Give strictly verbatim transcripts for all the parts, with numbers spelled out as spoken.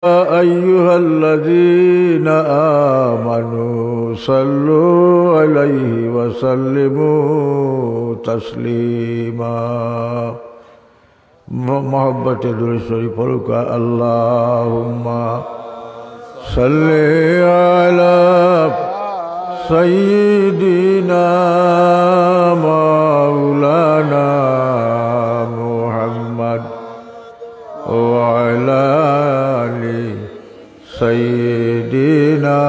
أيها الذين آمنوا صلوا عليه وسلموا تسليما. ম-, মহব্বতে দুরূদ শরীফ পড়ুক্কা। اللهم صل على سيدنا مولانا محمد وعلى آل سيدنا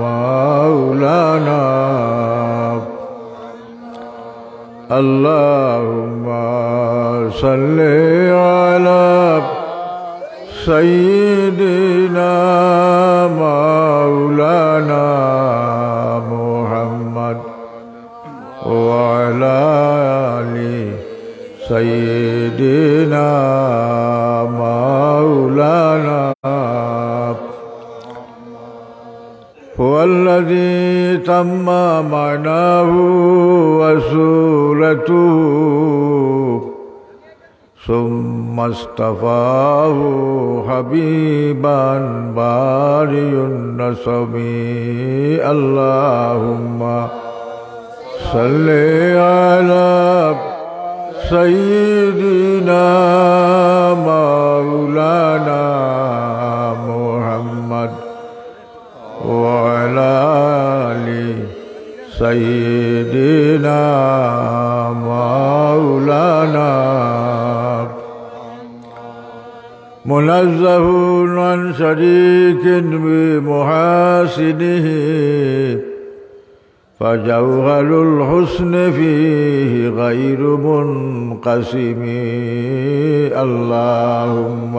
مولانا. اللهم صل على سيدنا مولانا محمد وعلى آل سيدنا مولانا. هو الذي تم معناه وصورته، ثم اصطفاه حبيبا بارئ النسم. اللهم صل على سيدنا مولانا محمد وعلى آل سيدنا مولانا. منزه عن شريك بمحاسنه، فجوهر الحسن فيه غير منقسم. اللهم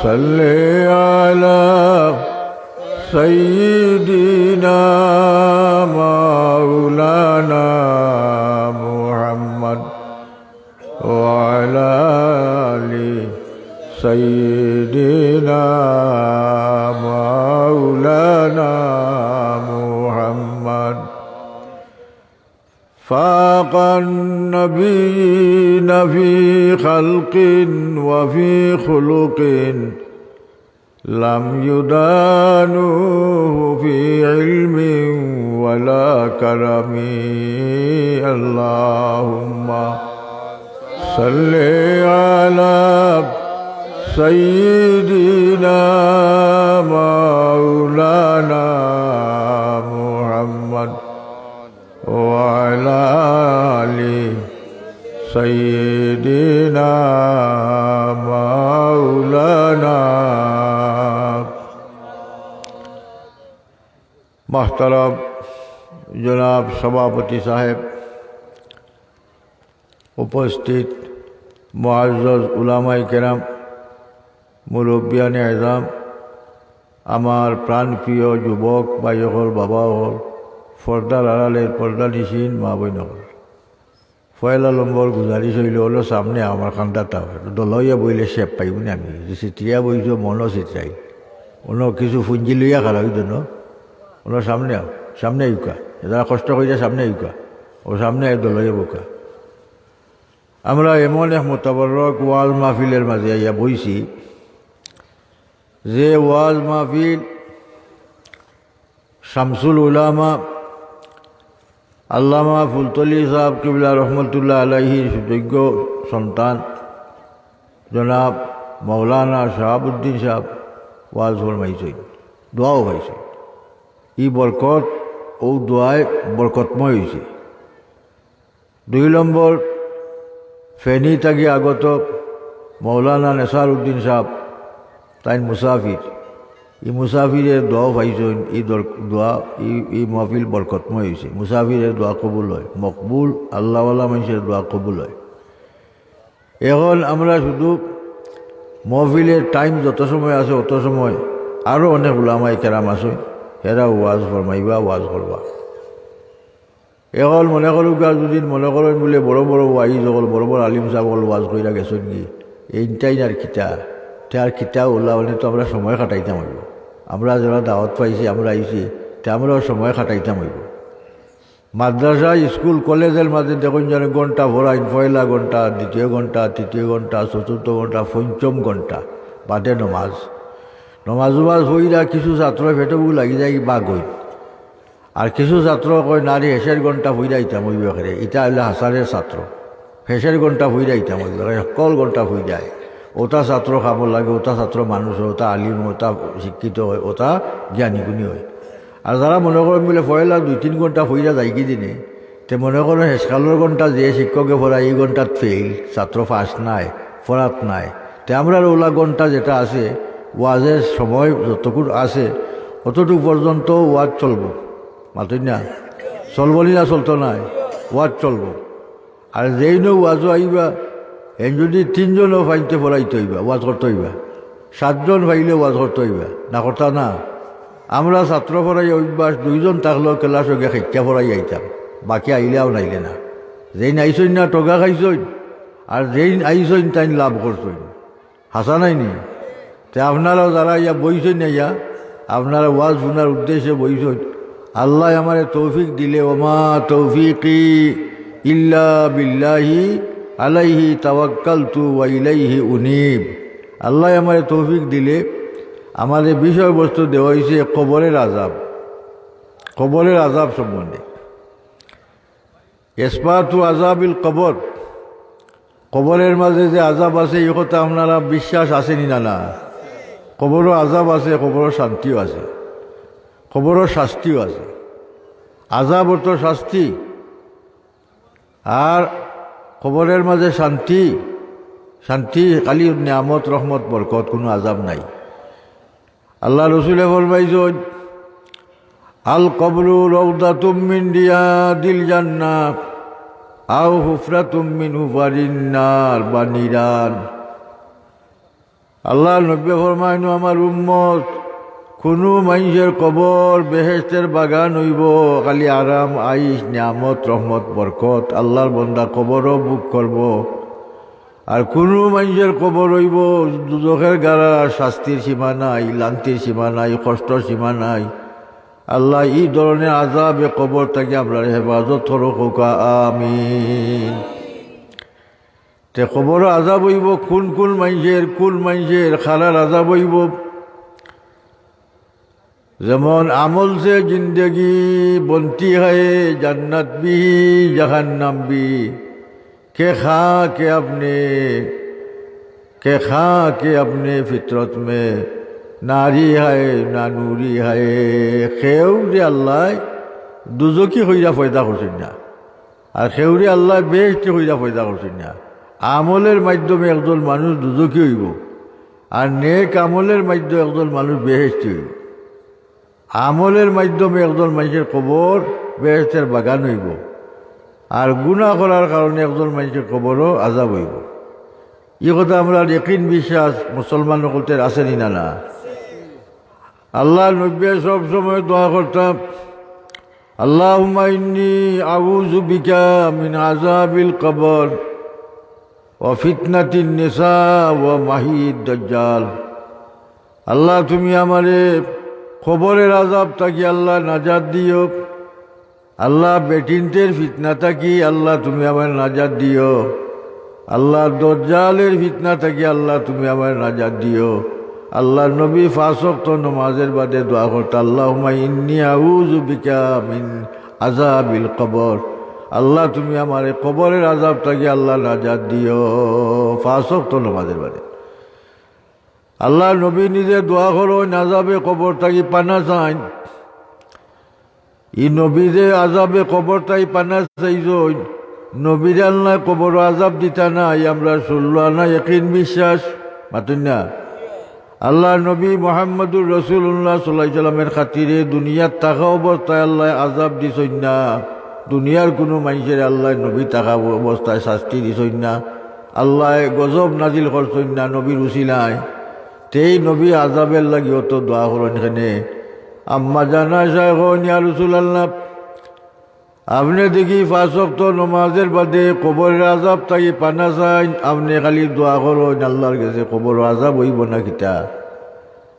صل على سيدنا مولانا محمد وعلى آل سيدنا مولانا محمد. فاق النبيين في خلق وفي خلق، لم يدانوه في علم ولا كرم. اللهم صل على سيدنا مولانا محمد وعلى آل سيدنا مولانا. محترم جناب সভাপতি সাহেব, উপস্থিত মুআজ্জাজ উলামায়ে কেরাম, মুরব্বিয়ানে এজাম, আমার প্রাণপ্রিয় যুবক ভাই অকল, বাবা অকল, পর্দার আড়ালের পর্দানিশীন মা বইন অকল, পয়লা নম্বর গুজারিশ অইলো, অনো সামনে আমার কান্দাত আও, দলা অইয়া বইলে শেপ পাইমু নে আমি। যে সিতরিয়া বইছো, মনও সিতরাই। অনো কিছু পুঞ্জি লইয়া খাড়া অইতো না। অনো সামনে আও, সামনে আইউক্কা। যারা কষ্ট করিয়া সামনে আইউক্কা, অউ সামনে আইয়া দলা অইয়া বউক্কা। আমরা এমন এক মোতাবাররক ওয়াজ মাহফিলের মাঝে আইয়া বইছি, যে ওয়াজ মাহফিল শামসুল উলামা আল্লামা ফুলতলি সাহেব কিবলা রহমতুল্লাহ আলাইহির সুযোগ্য সন্তান জনাব মাওলানা শাহাবুদ্দিন সাহেব ওয়াজ ফরমাইছইন, দোয়াও পাইছইন। ই বরকত, অউ দোয়ায় বরকতময় অইছে। দুই নম্বর, ফেনী থাকি আগত মৌলানা নেসার উদ্দিন সাহেব, তাইন মুসাফির। ই মুসাফিরে দোয়াও পাইছইন, ই দর-, দোয়া, ই, ই মহফিল বরকতময় অইছে। মুসাফিরে দোয়া কবুল অয়, মকবুল, আল্লাহওয়ালা মানষের দোয়া কবুল অয়। এখন আমরা শুধু মহফিলের টাইম যত সময় আছে, অত সময় আরো অনেক উলামায়ে কেরাম আছইন, এরাও ওয়াজ ফরমাইবা, ওয়াজ করবা। এখন মনে করুক্কা, যদি মনে করইন বুলে বড় বড় ওয়াইজ অকল, বড় বড় আলিম সাহেব অকল ওয়াজ কইরা গেছইন গি, এইনটাইন আর কিতা, তে আর কিতা অলা, অনে তো আমরা সময় কাটাইতাম অইবো। আমরা যারা দাওয়াত পাইছি, আমরা আইছি, তে আমরাও সময় কাটাইতাম অইবো। মাদ্রাসা, স্কুল, কলেজের মাঝে দেখইন যেন ঘন্টা পড়াইন, পয়লা ঘন্টা, দ্বিতীয় ঘন্টা, তৃতীয় ঘন্টা, চতুর্থ ঘন্টা, পঞ্চম ঘন্টা। বাদে নমাজ। নমাজ উমাজ পড়িয়া কিছু ছাত্র পেটো ভুক লাগি যায়, বাগইন। আর কিছু ছাত্র কয়, "না রে, হেষের ঘন্টা পড়িয়া আইতাম অইবো একেরে।" ইতা অইলা হাছানর ছাত্র। হেষের ঘন্টা পড়িয়া আইতাম অইবো একেরে, হক্কল ঘন্টা পড়িয়া আয়। অতা ছাত্র কামো লাগে, অতা ছাত্র মানুষ অয়, অতা আলিম অয়, অতা শিক্ষিত অয়, অতা জ্ঞানী গুণী অয়। আর যারা মনো করইন বুলে পয়লা দুই তিন ঘন্টা পড়িয়া যাইগি দিনে, তে মনো করইন হেষকালর ঘন্টা যে শিক্ষকে পড়ায়, ই ঘন্টাত ফেইল, ছাত্র পাশ নায়, পড়াত নায়। তে আমরার অউলা ঘন্টা যেটা আছে, ওয়াজের সময় যতক্ষণ আছে, অতটুক পর্যন্ত ওয়াজ চলবো। মাতইন না? চলবো নি না চলতো নায়? ওয়াজ চলবো। আর যেইন ওয়াজো আইবা, হেইন যুদি তিনজনও পাইন তে পড়াইতো অইবা, ওয়াজ করতো অইবা। সাতজন পাইলে ওয়াজ করতো অইবা, না করতা না? আমরা ছাত্র পড়াই অভ্যাস, দুইজন থাকলেও ক্লাসো গিয়া খেইক্কা পড়াই আইতাম, বাকি আইলে অউ নাইলে না। যেইন আইছইন না, ঠগা খাইছইন, আর যেইন আইছইন, তাইন লাভ করছইন। হাছা নায় নি? তে আপনারাও যারা ইয়া বইছইন না ইয়া, আপনারা ওয়াজ হুনার উদ্দেশ্যে বইছইন, আল্লায় আমারে তৌফিক দিলে, "ওমা তৌফিকি ইল্লা বিল্লাহি আলাইহি তাওয়াক্কালতু ওয়া ইলাইহি উনীব।" আল্লায় আমারে তৌফিক দিলে, আমারে বিষয়বস্তু দেওয়া অইছে কবরের আযাব, কবরের আযাব সম্বন্ধে। ইসবাতু আযাবিল কবর, কবরের মাঝে যে আযাব আছে, ই কথা আপনারা বিশ্বাস আছে নি না? না, কবরও আযাব আছে, কবরও শান্তিও আছে, কবরও শাস্তিও আছে। আযাব অর্থ শাস্তি, আর কবরের মাঝে শান্তি, শান্তি খালি নিয়ামত, রহমত, বরকত, কুনু আযাব নাই। আল্লার রসুলে ফরমাইছইন, "আল কবরু রাউদাতুম মিন রিয়াদিল জান্নাহ, আও হুফরাতুম মিন হুফারিন নার", বা নিরান। আল্লার নবীয়ে ফরমাইন, "আমার উম্মত, কুনু মাইনষের কবর বেহেশতের বাগান অইবো, খালি আরাম, আইশ, নিয়ামত, রহমত, বরকত। আল্লার বন্দা কবরও ভোগ করবো।" আর কুনু মাইনষের কবর অইবো দুজখের গাড়া, শাস্তির সীমা নাই, লান্তির সীমা নাই, কষ্টর সীমা নাই। আল্লাহ, ই ধরনের আযাবে কবর থাকি আমরারে হেফাজত করো, কউক্কা আমিন। তে কবরও আযাব অইবো, কুন কুন মাইনষের, কুন মাইনষের, কারার আযাব অইবো। যেমন, "আমল সে জিন্দেগি বনতি হ্যায়, জান্নাত ভি, জাহান্নাম ভি। কে খা কে আপনে, কে খা কে আপনে ফিতরত মে, নারি হ্যায় না নুরি হ্যায়।" কেউরে আল্লায় দুজখি কইরা পয়দা করছইন না, আর কেউরে আল্লায় বেহেশতি কইরা পয়দা করছইন না। আমলের মাধ্যমে একজন মানুষ দুজখি অইবো, আর নেক আমলের মাধ্যমে একজন মানুষ বেহেশতি অইবো। আমলের মাধ্যমে একজন মাইনষের কবর বেহেশতের বাগান অইবো, আর গুনা করার কারণে একজন মাইনষের কবরও আযাব অইবো। ই কথা আমরার ইয়াকিন বিশ্বাস মুসলমান অকলতের আছে নি না? না। আল্লার নবীয়ে সব সময় দোয়া করতা, "আল্লাহুম্মা ইন্নী আউযু বিকা মিন আযাবিল কবর ওয়া ফিতনাতিন নিসা ওয়া মাহিদ দাজ্জাল।" আল্লাহ, তুমি আমারে কবরের আযাব থাকি আল্লাহ নাজাত দিও। আল্লাহ, বেটিন্তের ফিতনা থাকি আল্লাহ, তুমি আমারে নাজাত দিও। আল্লাহ, দজ্জালের ফিতনা থাকি আল্লাহ, তুমি আমারে নাজাত দিও। আল্লার নবী পাঁচ ওয়াক্ত নমাজের বাদে দোয়া করতা, "আল্লাহুম্মা ইন্নী আউযু বিকা মিন আযাবিল কবর।" আল্লাহ, তুমি আমারে কবরের আযাব থাকি আল্লাহ নাজাত দিও। পাঁচ ওয়াক্ত নমাজের বাদে। আল্লার নবী নিজে দোয়া করইন, আযাবে কবর থাকি পানা চাইন। ই নবী যে আযাবে কবর থাকি পানা চাইছইন, নবীরে আল্লায় কবরও আযাব দিতা নায়, ই আমরার ষোল্ল আনা ইয়াকিন বিশ্বাস। মাতইন না? আল্লার নবী মুহাম্মদুর রাসূলুল্লাহ সাল্লাল্লাহু আলাইহি ওয়াসাল্লামের খাতিরে দুনিয়াত থাকা অবস্থায় আল্লায় আযাব দিছইন না, দুনিয়ার কুনু মাইনষেরে আল্লায় নবী থাকা অবস্থায় শাস্তি দিছইন না, আল্লায় গজব নাজিল করছইন না নবীর উসিলায়। তেই নবী আযাবের লাগি অত দোয়া করইন কেনে? আম্মা জান আয়েশায় কইন, "ইয়া রাসূলুল্লাহ, আপনে দেখি পাঁচ ওয়াক্ত নমাজের বাদে কবরের আযাব থাকি পানা চাইন, আপনে খালি দোয়া করইন আল্লার গেছে, কবরও আযাব অইবো না কিতা?"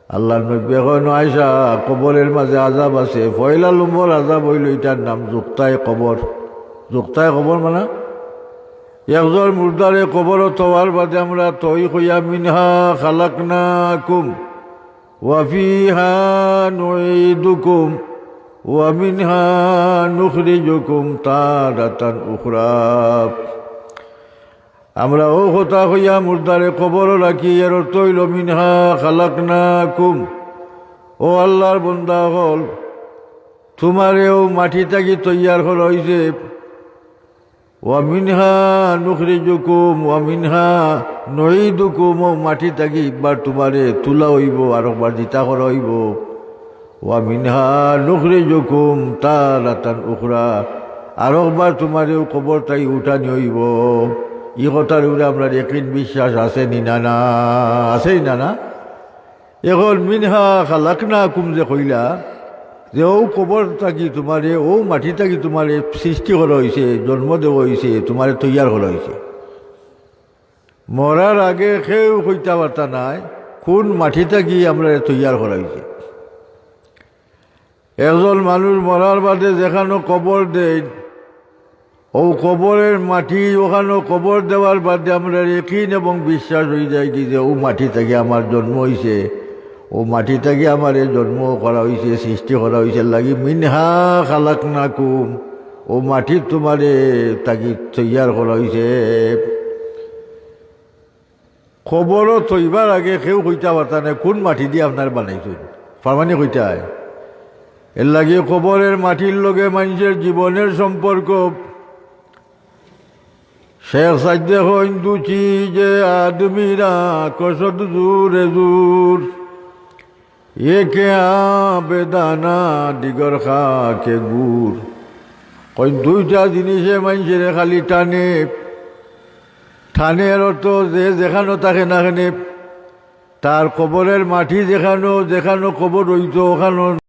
আল্লার নবীয়ে কইন, "আয়েশা, কবরের মাঝে আযাব আছে। পয়লা নম্বর আযাব অইলো, ইটার নাম জুক্তায়ে কবর।" জুক্তায়ে কবর মানে একজন মুর্দারে কবরো থওয়ার বাদে আমরা থই কইয়া, "মিনহা খালাকনাকুম ওয়া ফিহা নুঈদুকুম ওয়া মিনহা নুখরিজুকুম তারাতান উখরা।" আমরা অউ কথা কইয়া মুর্দারে কবরো রাখি, এর অর্থ অইলো, "মিনহা খালাকনাকুম", ও আল্লার বন্দা অকল, তুমারে অউ মাটি থাকি তৈয়ার করা অইছে। "ওয়া মিনহা নুখরিজুকুম ওয়া মিনহা নুঈদুকুম", অউ মাটি থাকি একবার তুমারে তুলা অইবো, আরকবার জিতা করা অইবো। "ওয়া মিনহা নুখরিজুকুম তারাতান উখরা", আরকবার তুমারে অউ কবর থাকি উঠানি অইবো। ই কথার উপরে আমরার একিন বিশ্বাস আছে নি না, না? আছে নি না, না? এখন "মিনহা খালাকনাকুম" যে কইলা, যে অউ কবর থাকি তুমারে, অউ মাটি থাকি তুমারে সৃষ্টি করা অইছে, জন্ম দেওয়া অইছে, তুমারে তৈয়ার করা অইছে। মরার আগে কেউ কইতা পারতা নায় কুন মাটি থাকি আমরারে তৈয়ার করা অইছে। একজন মানুষ মরার বাদে যেখানো কবর দেইন, অউ কবরের মাটি, অখানো কবর দেওয়ার বাদে আমরার একিন এবং বিশ্বাস অইযায় কি যে অউ মাটি থাকি আমার জন্ম অইছে, অউ মাটি থাকি আমারে জন্ম করা অইছে, সৃষ্টি করা অইছে, এর লাগি "মিনহা খালাকনাকুম", অউ মাটিত তুমারে থাকি তৈয়ার করা অইছে। কবরো থইবার আগে কেউ কইতা পারতা নায় কুন মাটি দি আপনারে বানাইছইন, পারবা নি কইতায়? এর লাগি কবরের মাটির লগে মানষের জীবনের সম্পর্ক। শেখ সাইদে কইন, "দু চিজে আদমিরা কসদ জুরে জুর, একে আবে দানা দিগর খাকে গুর।" কইন, দুইটা জিনিসে মানষরে খালি টানে। টানের অর্থ যে যেখানো থাকে না কেনে, তার কবরের মাটি যেখানো, যেখানো কবর অইতো, অখানো